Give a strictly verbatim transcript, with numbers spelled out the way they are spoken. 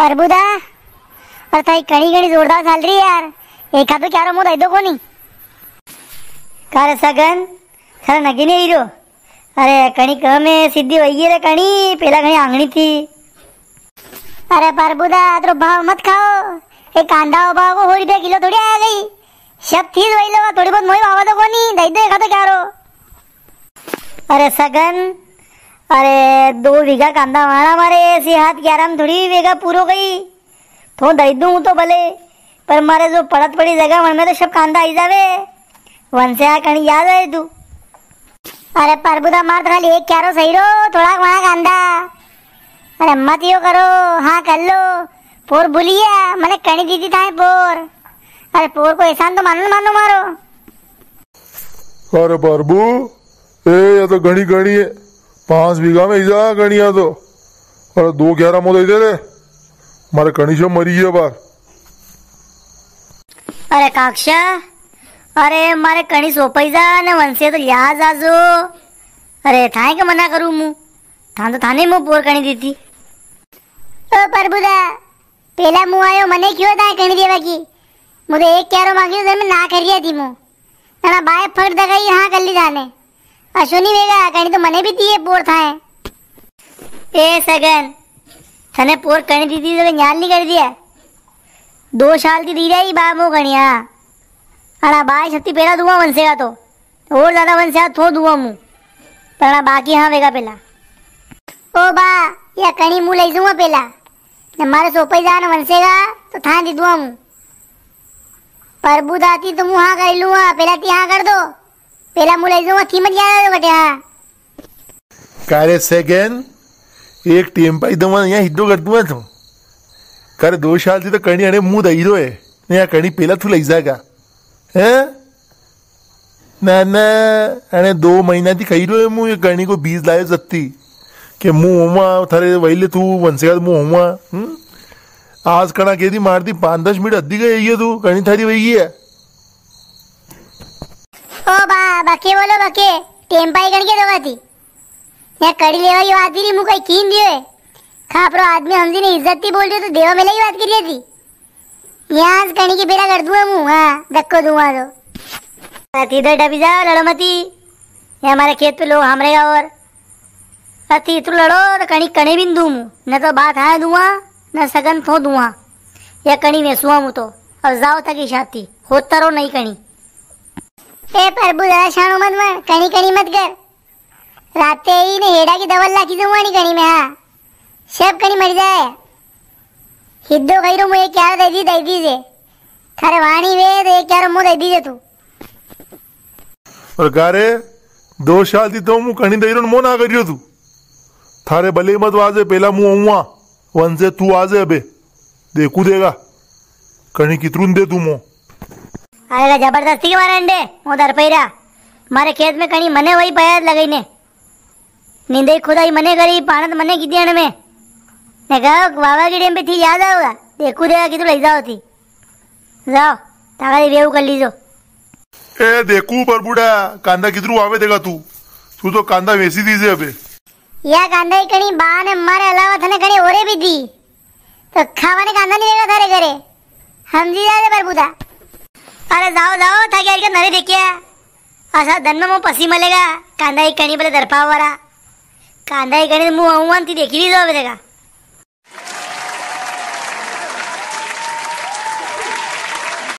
प्रभुदा, अरे थारी कणी घणी जोरदार चाल री है यार, एक आधो क्यारो मो दई दो कोनी। का रे सगन, थारे नगे नी आई रो? अरे कणी कम है, सीधी वई है रे कणी, पेला घणी आंगणी थी। अरे प्रभुदा, अतरो भाव मत खाओ, एक कांदा हो भाव को हो रुपया किलो थोड़ी आया गई, सब थी वई लो, थोड़ी बहुत मोई वावा तो कोनी, दई दो एक आधो क्यारो। अरे सगन, अरे दो बीघा कांदा वाणा मारे, ऐसी हाथ ग्यारह में थोड़ी वेगा पूरो गई। थो दई दूं तो भले, पर मारे जो पड़त पड़ी जगह, वण में तो सब कांदा आई जावे। वण से आ कणी याद आई तू। अरे प्रभुदा, मार तो खाली एक क्यारो सही रो, थोड़ा वाणा कांदा। अरे मत यो करो, हाँ कर लो। पोर भूलिया, मने कणी दी थी थाए पोर। अरे पोर को एहसान तो मानो, मानो मारो। अरे प्रभु, ए, या तो घणी घणी है, पांच बीघा में ही जा घणी या तो। अरे दो क्यारा मो दई दे रे, मारे कणी से मरी है बार। अरे काक्षा, अरे मारे कणी सोपई जा ने वंसे तो लिया जाजो। अरे थाए के मना करूं मु, थान तो थाने मु पोर कणी दी थी। ओ प्रभुदा, पेला मु आयो, मने क्यों था कणी देवा की? मु तो एक क्यारो मांगियो, तो मैं ना करिया थी मु। ना, ना, बाय फट दगाई हाँ कर ली थाने। अशो नी वेगा, कणी तो मने भी दिए पोर थाए। ए सगन, थने पोर कणी दी थी तो न्याल नी कर दिया। दो साल की दी रही बा मो कणिया। अणा बाय छत्ती पेला दुआ वंसेगा तो। और ज्यादा वंसेगा तो दुआ मु। पर अणा बाकी हाँ वेगा पेला। ओ बा, या कणी मु लई जूंगा पेला। ने मारे सोपई जान वंसेगा, तो थां दे दूं मु। प्रभु दाती तो मु हाँ कर लूंगा, पेला ती हाँ कर दो। पेला मु लई जूंगा, थी मत याद दो कटे हाँ। का रे सगन, एक टेम पाई दवा, या हिद्दो कर दूंगा तू। का रे दो साल थी तो कणी अणे मु दई रो है, ने या कणी पेला तू लई जागा। हैं? ना, ना, अने दो महीना थी कही रह्यो है, मु ये कणी को बीज लायो जत्ती। के मु होवा, थारे वहीले तू वंसेगा तो मु होवा, हम्म? आज कणा के दी मार दी, पाँच दस मिनट हद्दी गई है तू, कणी थारी वही है। ओ बा, बके बोलो बके, टेम पाई कण के दोगा थी? या कड़ी लेवा की बात ही री, मु कई कीन दियो है। खापरो आदमी हमजी ने इज्जत थी बोल रहे तो देवा मेला की बात करिए थी। यां ज कणी की बेरा कर दूंगा मु, हाँ, धक्को दूंगा तो। अति इधर डबी जाओ, लड़ो मती। ये हमारे खेत पे लोग हमरेगा और। अति इतरू लड़ो तो कणी कणे भी नी दूं मु। न तो बात हाँ दूंगा, न सगन थो दूंगा। या कणी वेसुआ मु तो। अब जाओ थाकी शांति। होता रो नी कणी। ए प्रभु दादा, शाणो मत बन, कणी कणी मत कर। राते ही ने हेड़ा की दवा लाखी दूंगा नी कणी में, हाँ। सब कणी मर जाए। हिद्दो कही रो, मु एक क्यारो दे दी, दे दीजे। थारे वाणी वे तो एक क्यारो मु दे दीजे तू। और गारे, दो साल थी तो मु कणी दई रो, मो ना करियो तू। थारे भले मत वाजे, पेला मु आऊंगा, वंसे तू आजे अबे। देखू देगा, कणी कितरून दे तू मो। अरे जबरदस्ती के मारे अंडे, मो दर पैरा। मारे खेत में कणी मने वही पयाद लगाई ने। निंदाई खुदाई मने करी, पाणत मने की देण में। ने कहा, वावा की टेम पे थी याद आओगा। देखू देगा कितरू लई जाओ थी। जाओ, ताका दे वेऊ कर लीजो। ए, देखू परबुड़ा, कांदा कितरू आवे देगा तू। तू तो कांदा वेसी दीजे अबे। या कांदा ही कणी बा ने मारे अलावा थने कणी ओरे भी दी। तो खावा ने कांदा नी रेगा थारे घरे। हमजी जा रे परबुदा। अरे जाओ, जाओ, थाके यार के नरे देखिया। असा धन में मो पसी मलेगा, कांदा ही कणी भले दरपाव वाला। कांदा ही कणी मु आऊं थी देखी लीजो अबे देगा।